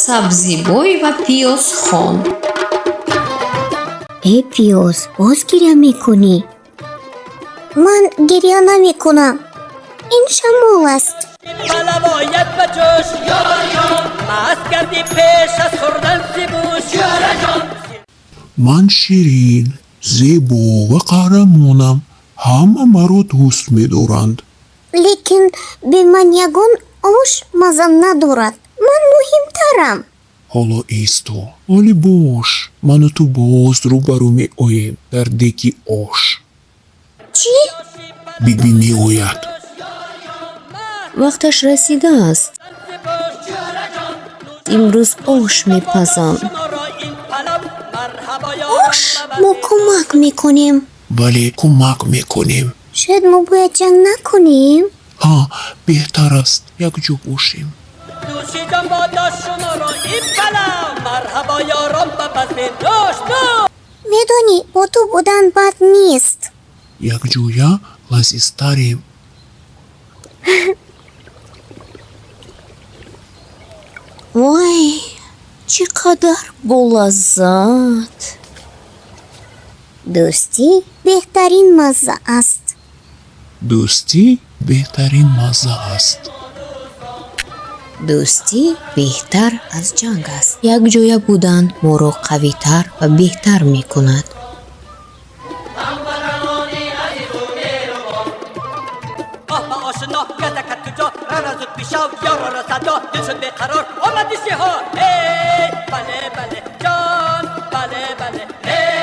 Сабзибой ва Пиёзхон. Э, Пиёз, боз гиря мекунӣ? Ман гиря намекунам, ин шамол аст. Палавоят ба ҷӯш, маст гардӣ пеш аз хӯрдан сибӯш. Ман ширин, зебо ва қаҳрамонам. Ҳама маро дӯст медоранд. Лекин бе ман ягон ош мазза надорад. Ман муҳимтарам. Ҳоло исто, ҳолӣ бош. Ману ту боз рӯбарӯ меоем дар деги ош. Чӣ? Биби меояд. Вақташ расидааст. Имрӯз ош мепазам. Шуморо ин палав марҳабо. Ош? Мо кӯмак мекунем. Бале, кӯмак мекунем. Шояд мо бояд ҷанг накунем. Ҳа, беҳтар аст якҷо бошем. Нӯши ҷон бодо шуморо ин палав марҳабо ёрон ба базми нӯш нӯш. Медонӣ, бо ту будан бад нест. Якҷоя лазизтарем. Вой, чӣ қадар болаззат! Дӯстӣ беҳтарин мазза аст. Дӯстӣ беҳтарин мазза аст. Дӯстӣ беҳтар аз ҷанг аст. Якҷоя будан моро қавитар ва беҳтар мекунад. Оҳ ба ошно газакат куҷо рара зуд бишав ёрора садо дил шуд беқарор омади шиҳо. Эй, бале, бале, ҷон, бале, бале, эй.